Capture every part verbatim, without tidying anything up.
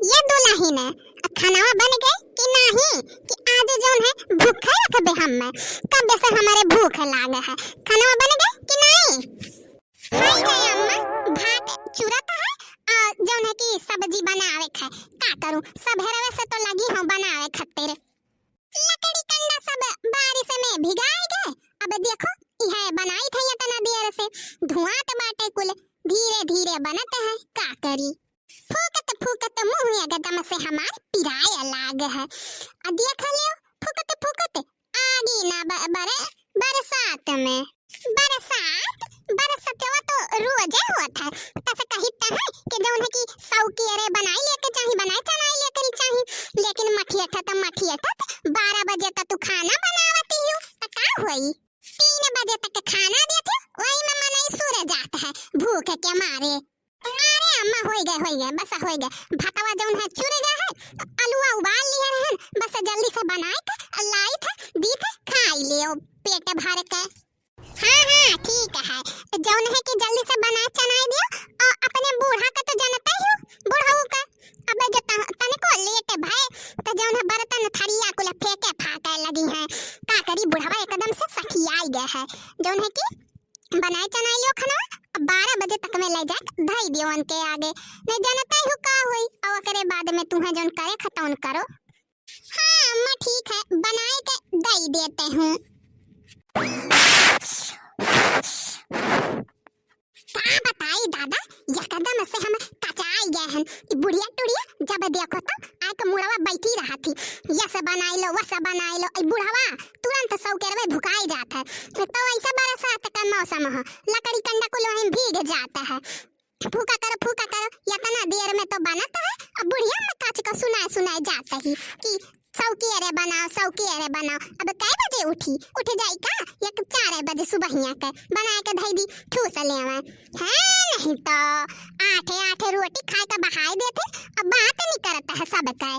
ये दुलहिन, खनवा बन गए कि नाहीं? कि आज जौन है भूखे रखबे हम्मे, कब से हमरे भूख लागे है। खनवा बन गए कि नाहीं? हाय रे अम्मा, भात चुरत है, आ जौन है कि सब्जी बनावे के है। का करूँ, सबेरवे से तो लगी हूँ बनावे खातिर। लकड़ी कंडा सब बारिश में भिगाए गए। अब देखो, इहे बनाई थे इतना देर से, धुआत बाटे कुल, धीरे धीरे बनत है, का करी। फूकत फूकत मुँह एकदम से हमार पिराए लाग है। आ देख लियो, फूकत फूकत आगी ना ब-, बरे बरसात में। बरसात, बरसतवा तो रोजे होत है। तस कहित है कि जौन है कि सौकी अरे बनाई लेके चाही, बनाए चनाई लेके चाही, लेकिन मठियठत मठियठत बारह बजे तक तू खाना बनावती हो, त का होई? तीन बजे तक खाना देत हो, वही में मनई सुर जात है भूख के मारे। अरे अम्मा, होई गए, होई गए, बस होई गए। भतवा जौन है चुर गए है, अलुआ उबाल लिए रहन, बस जल्दी से बनाए के लाई थे, दी थे, खाई लियो पेट भर के। हाँ, हाँ, ठीक है। जौन है कि जल्दी से बनाए चनाए दियो, और अपने बूढ़ा का तो जनता ही हो, बूढ़ऊ का। अब जो त-, तनिको लेट भए, तो जौन है बर्तन थरिया कुल फेंके फाके लगी हैं। का करी, बुढ़वा एकदम से सखियाई गए है। जौन है कि बनाए चनाए लियो खाना, अब बारह बजे तक में ले जाके धई दियो उनके आगे। नहीं जनता ही हो का होई, और ओकरे बाद में तुम्हें जौन करे खतौन करो। हाँ अम्मा, ठीक है, बनाए के दई देते हूँ। का बताई दादा, एकदम से हम कचाई गए हैं। ई बुढ़िया टुढ़िया जब देखो तो आके मुड़वा बैठी रहत ही, यस बनाई लो, वस बनाई लो। ई बुढ़वा तुरंत सौकेरवे भुकाई जात है। तो ऐसा बरसात का मौसम हो, लकड़ी कंडा कुल वहीं भीग जाता है। फूका करो, फूका करो, इतना देर में तो बनत है। अब बुढ़िया में काच का सुनाए सुनाए जात ही कि सौकी अरे बनाओ, सौकी अरे बनाओ। अब कै बजे उठी? उठ जाई का? एक चार बजे सुबहिया के बनाए के धई दी, ठूस लेवे। है नहीं तो आठे आठे रोटी खाए का बहाई देते, अब बात नहीं करत है सब के।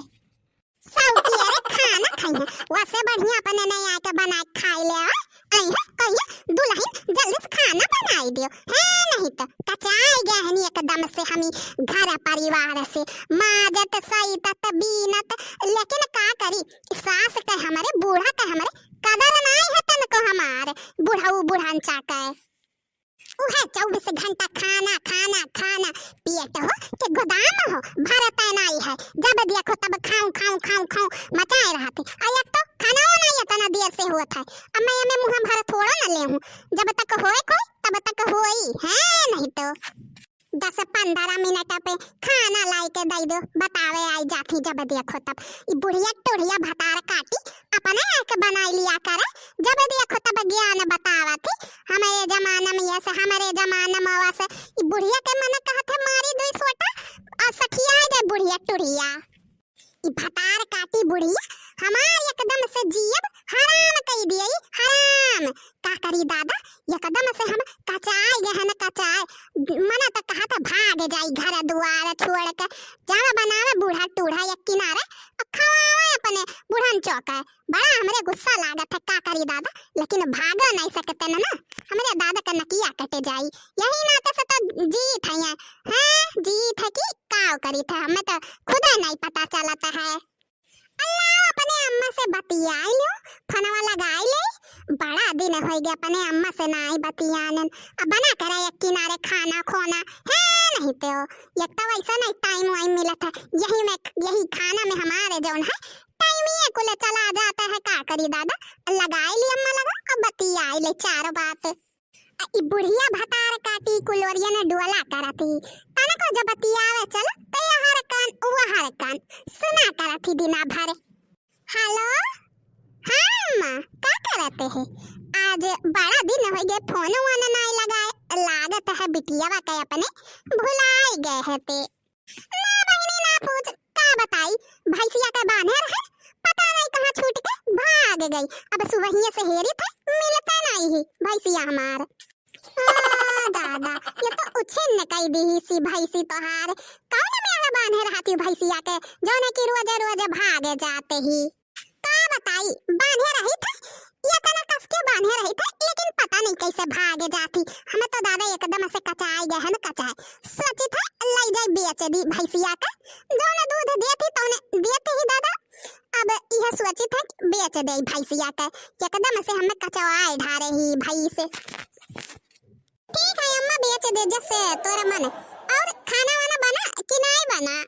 सौकी अरे खाना खाई है, वसे बढ़िया अपने नहीं आके बना के खाई ले आवे। आई है, कहिए दुलहिन जल्दी से खाना बनाई दियो, है नहीं तो कचाई गए हनी एकदम से हमी घर परिवार से, माजत सईतत बीनत, लेकिन का करी, सास के हमरे, बूढ़ा के हमरे कदर नाई है तनको हमार, बुढ़ऊ बुढ़नचा के। उहे चउबीस घंटा खाना, खाना, खाना, पेट हो के गोदाम हो, भरत नाई है, जब देखो तब खाऊं, खाऊं, खाऊं, खाऊं मचाए रहत है। आ एक तो खाना नाई इतना देर से होत है, अब मैं एमे मुँह भर थोड़ो न लेहूँ, जब तक होए कोई तब तक होई है, नहीं तो दस पन्द्रह मिनट पे खाना लाई के दई दो, बतावे आई जाती जब देखो तब। ई बुढ़िया टुढ़िया भतार काटी अपने आके बनाई लिया करे, जब देखो तब ज्ञान बतावत ही, हमरे जमाना में यस, हमरे जमाना में वस। ई बुढ़िया के मन कहत है मारी दुई सोटा और सठिया जाए बुढ़िया टुढ़िया। ई भतार काटी बुढ़िया हमार एकदम से जियब हराम कई दिए, हराम। का करी दादा, एकदम से हम कचाए गए हैं, कचाए। मन तो कहत भाग जाई घर दुआर छोड़ के, जावे बनावे बूढ़ा टूढ़ा एक किनारे, और खवावे अपने बुढ़नचो के। बड़ा हमरे गुस्सा लागत है, का करी दादा, लेकिन भाग नहीं सकते न ना, हमरे दादा का नकिया कटे जाई। यही नाते से तो जीत है, हैं, जीत है कि काव करी था, हमें तो खुदे नहीं पता चलता है। अल्लाह, अपने अम्मा से बतियाई लो, फोनवा लगाई ले। बड़ा दिन होई गए अपने अम्मा से नाई बतियानन। अब बना करे एक किनारे खाना खोना, है नहीं तो। एक तो वैसा नहीं टाइम वाइम मिलत है, यही में, यही खाना में हमारे जौन है, टाइम ये कुल चला जाता है, का करी दादा। लगाई ली अम्मा लगा, अब बतियाई ले चार बात। आ ई बुढ़िया भतार काटी कुलोरिया ने डोला करत ही। तनको जब बतियावे चल, त यहर कान, वहर कान, सुना करत ही दिना भर। हेलो, हाँ अम्मा, का करत है? आज बड़ा दिन हो गए, फोन वोन नाई लगाए, लागत है बिटियावा के अपने भुलाई गए है ते। ना बहिनी, ना पूछ, का बताई, भैंसिया के बान्हे रहे, पता नहीं कहाँ छूट के भाग गई। अब सुबहिये से हेरी थे, मिलते नहीं ही भैंसिया हमार। आ, दादा, ये तो उछिन्न कई दी ही सी भैंसी तोहार। कौन मेड़ बान्हे रहती भैंसिया के, जौने की रोजे रोजे भागे जाते ही? का बताई, बान्हे रही थे, इतना कस के बांधे रही थे, लेकिन पता नहीं कैसे भाग जाती। हमें तो दादा एकदम से कचाए गए हैं, कचाए। सोची थे, ले जाए बेच दी भैंसिया के, जौन दूध देती तौने देती ही दादा। अब यह सोची थे कि बेच दे भैंसिया के, एकदम से हमें कचवाए ढारे ही भैंस। ठीक है अम्मा, बेच दे जैसे तोरा मन। और खाना वाना बना कि नहीं बना?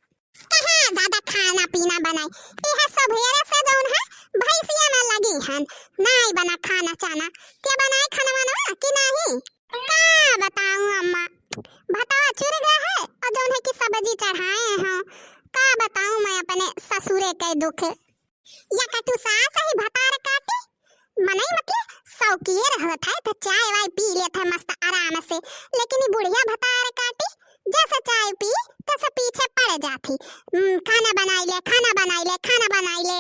कहाँ दादा खाना पीना बनाई? यह सबेरे से जौन है भैंसिया में लगी हन, नहीं बना खाना चाना। के बनाए खाना वाना कि नहीं? का बताऊं अम्मा, भतवा चुर गया है और जौन है कि सब्जी चढ़ाए हो। का बताऊं मैं अपने ससुरे के दुख। या कटु सास ही भतार काटी, मनई मतलब शौकिये रहत है तो चाय वाय पी लेत है मस्त आराम से, लेकिन ई बुढ़िया भतार काटी जैसे चाय पी तैसे पीछे पड़ जाती। "हम्म, खाना बनाई ले, खाना बनाई ले, खाना बनाई ले।"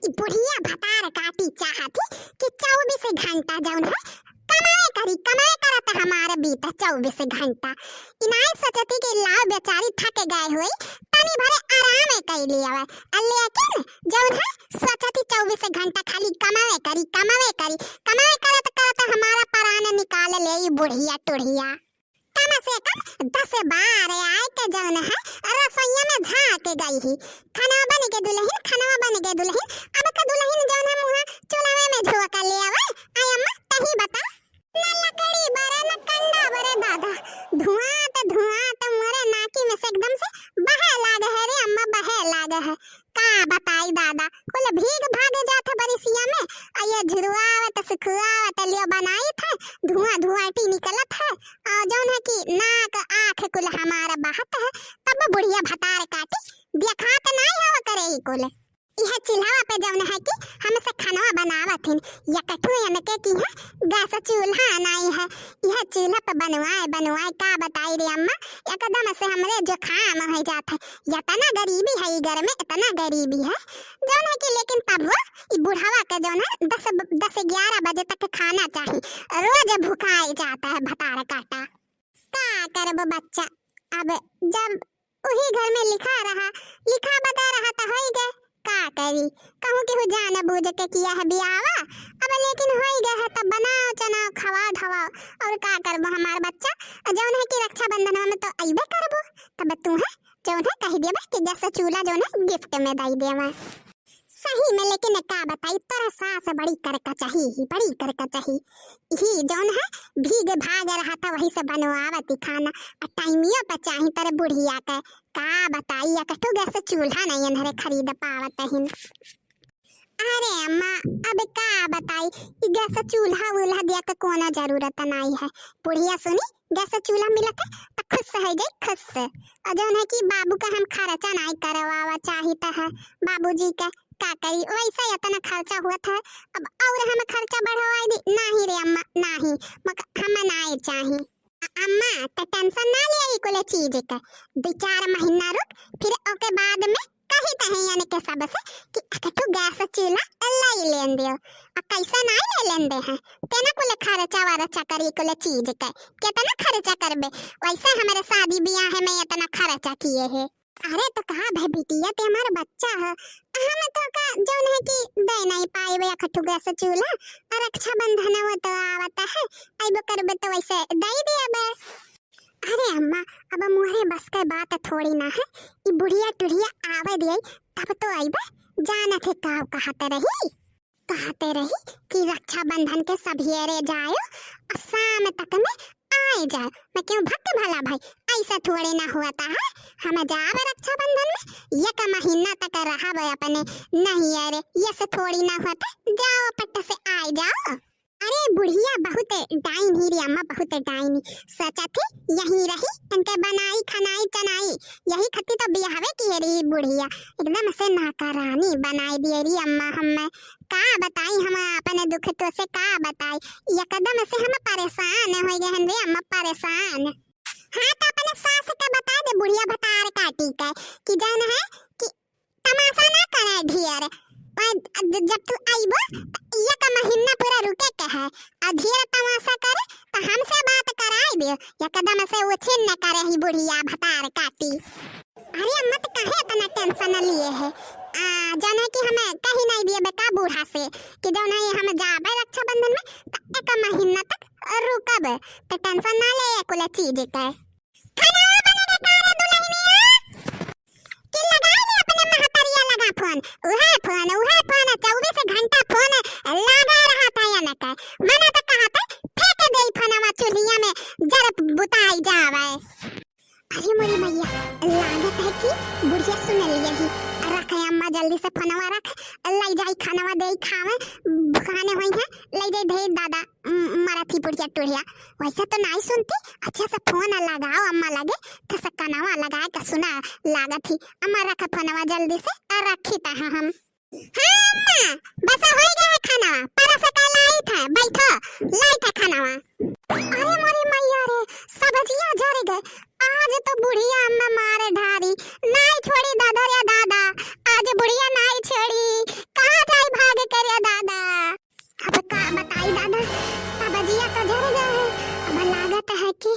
ई बुढ़िया भतार काटी चाहती कि चौबीस घंटा जौन है कमाए करी, कमाए करत हमारे बीत चौबीस घंटा। इनाई सोचती कि लाओ बेचारी थक गए होई, तनी भरे आराम कर लियावे। आ लेकिन जौन है सोचती चौबीस घंटा खाली कमावे करी, कमावे करी, कमावे करत करत हमारा परान निकाल ले ई बुढ़िया टुढ़िया। कम से कम दस बार आए के जौन है रसोइया में झांक गई ही। "खाना बन के दुल्हन, खाना बन के दुल्हन।" अब के दुल्हन जौन है मुँह चूल्हा में झोंक ले आवे। "आई अम्मा, तही बता।" न लकड़ी बरे, न कंडा बरे दादा। धुआं त, धुआं त मोरे नाकी में से एकदम से बहे लागे है रे अम्मा, बहे लागे है। का बताई दादा, कुल भीग भाग जात है बरिसिया में। आ ये झुरवावत, सुखवावत लियो बनाई थे, धुआं धुआंटी निकलत है। और जौन है कि नाक आँख कुल हमारा बहत है, तब बुढ़िया भतार काटी देखात नाई हवा करे ही कुल। इहे चूल्हा पे जौन है कि हमसे खानवा बनावत हिन, या कठुए इनके की है, गैस चूल्हा नाई है। इहे चूल्हा पे बनवाए, बनवाए का बताई रे अम्मा, एकदम से हमरे जुकाम हो जात है। इतना गरीबी है ई घर में, इतना गरीबी है जौन है कि, लेकिन तब वो ई बुढ़ावा के जौन है दस, दस ग्यारह बजे तक खाना चाही, रोज भुखाए जाता है भतार काटा। का करबो बच्चा, अब जब उही घर में लिखा रहा, लिखा बता रहा त होई गए, का करी, कहूँ केहू जान बूझ के किया है बियावा, अब लेकिन होई गए है तब बनाओ चनाओ खवाओ ढवाओ, और का करबो हमार बच्चा, जौन है कि रक्षाबंधन में तो अइबे करबो, तब तू है जौन है कह देबे कि गैस चूल्हा जौन है गिफ्ट में दई देवा। सही में, लेकिन का बताई, तोरा सास बड़ी करकचही ही, बड़ी करकचही ही। जौन है, भीग भाग रहा था, वही से बनवावत ही खाना। आ टाइमियो पे चाही तोरे बुढ़िया के। का बताई, एक ठो गैस चूल्हा नहीं इन्हरे खरीद पावत हिन। अरे अम्मा, अब का बताई, ई गैस चूल्हा वूल्हा दिया के कोनो जरूरत नहीं है। बुढ़िया सुनी, गैस चूल्हा मिलत है, त खुश है जाई, खुश। और जौन है कि बाबू का हम खर्चा नहीं करवावा चाहित है, बाबूजी के का करी, वैसे इतना खर्चा हुआ था, अब और हम खर्चा बढ़वाई दी? नहीं रे अम्मा, नहीं, मक-, हम नहीं चाही। अ-, अम्मा, त टेंशन ना ले ई कुल चीज के, दो चार महीना रुक, फिर ओके बाद में कही तहे यानी के सबसे कि एक ठो गैस चूल्हा लाई लेन दियो। आ कैसे नाई ले लेन दे हैं? केना कुल खर्चा वर्चा करी कुल चीज के? केतना खर्चा करबे? वैसे हमरे शादी ब्याह में इतना खर्चा किए है। अरे तो कहा भाई बिटिया, ते हमार बच्चा है, हम तो का जौन है कि दे नहीं पाएबे एक ठो गैस चूल्हा, और रक्षाबंधन वो तो आवत है, अइबो करबे तो वैसे दे देबे। अरे अम्मा, अब मोरे बस के बात थोड़ी ना है, ई बुढ़िया टुढ़िया आवे दिए तब तो अइबे। जानत है का कहते रही, कहते रही कि रक्षाबंधन के सभियरे जायो और शाम तक में आए जाओ। मैं क्यों भक्त भला भाई, ऐसा थोड़े ना हुआ था है। हम जावे रक्षाबंधन में, एक महीना तक रहबे अपने नहीं अरे, ये से थोड़ी ना हुआ था, जाओ पट से आए जाओ। अरे बुढ़िया बहुत डाइन ही रे अम्मा, बहुत डाइन ही। सोचा थी यहीं रही, इनके बनाई खनाई चनाई, यही खत्ती तो बियाहवे की रही बुढ़िया, एकदम से नाकारानी बनाई दिए री अम्मा। हम का बताई हम अपने दुख तो से का बताई, एकदम से हम परेशान हो गए हैं रे अम्मा, परेशान। हाँ तो अपने सास के बता दे बुढ़िया भतार काटी के कि जौन है कि तमाशा ना करे ढेर। और ज-, जब तू आइबो त एक महीना पूरा रुके के है, और ढेर तमाशा करे तो हमसे बात कराई दियो, एकदम से उछिन न करे ही बुढ़िया भतार काटी। अरे अम्मा तो काहे इतना टेंशन लिए है? आ, जौन है कि हमें कही नाहीं दिए बे का बूढ़ा से कि जौन है हम जाबे रक्षाबंधन में त एक महीना तक रुकब, त tension ना ले कुल चीज के। खाना बने के का रे दुल्हनिया? कि लगाई ले अपने महतरिया लगा फोन, उहे फोन, उहे फोन, चउबीस घंटा फोन लगा रहत है इनके। मना त कहत है, फेंक देई फोनवा चूल्हिया में, जर बुताई जावे। अरे मोरी मैया, लागत है कि बुढ़िया सुन लिया ही। रखे अम्मा, जल्दी से फोनवा रख, लई जाई खानवा देई खावे, भुखाने होई है, लई जाई दे दादा, म-, मरत ही बुढ़िया टुढ़िया। वैसे तो नाहीं सुनती, अच्छे से फोन लगाओ अम्मा लगे, तो से कनवा लगाए के सुना लागत ही। अम्मा रख फोनवा जल्दी से, आ रखी ता हम। हाँ अम्मा, बस होई गया है खाना, परस के लाई थे, बैठो, लाई थे खानवा। अरे मोरी मैया रे, सब्जिया जर गए, आज तो बुढ़िया अम्मा मारे ढारी, नाहीं छोड़ी दादा रे दादा, आज बुढ़िया नाहीं छोड़ी, कहाँ जाई भाग के रे दादा। अब का बताई दादा, सब्जिया तो जर गए है। अब लागत है कि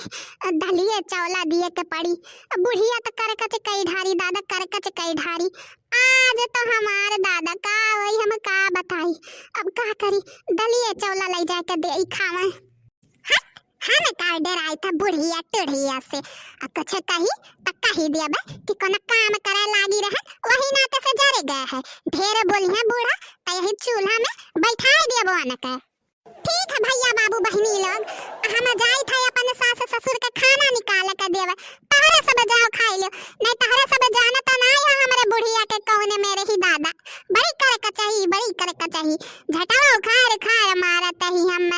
दलिए चौला दिए के पड़ी। अब बुढ़िया तो करकच कई ढारी दादा, करकच कई ढारी। आज तो हमार दादा का होई, हम का बताई। अब का करी, दलिए चौला लई जाके देई खावे। हट, हम का डेराई था बुढ़िया टुढ़िया से। अब कुछ कही त कही देबे कि कोनो काम करे लागी रहन, वही नाते से जरे गए है। ढेर बोलिहे बूढ़ा, त यही चूल्हा में बैठाई देबो अनके। ठीक है भैया, बाबू, बहिनी लोग, हम जाई थे अपन सास ससुर के खाना निकाल के देवे। तहरे सब जाओ खाई लो, नहीं तहरे सब जानत नाहीं है हमरे बुढ़िया के कौने मेरे ही दादा। बड़ी करे कचही, बड़ी करे कचही, झटवा उखाड़ उखाड़ मारत ही हम।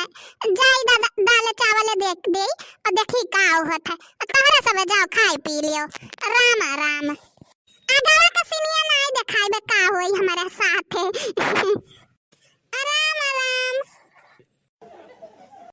जाई दादा, दाल चावल देख देई और देखी का होत है। तहरे सब जाओ खाई पी लियो। राम राम। आगवा के सीनिया नाहीं देखाई बे का होई हमारे साथे। अरे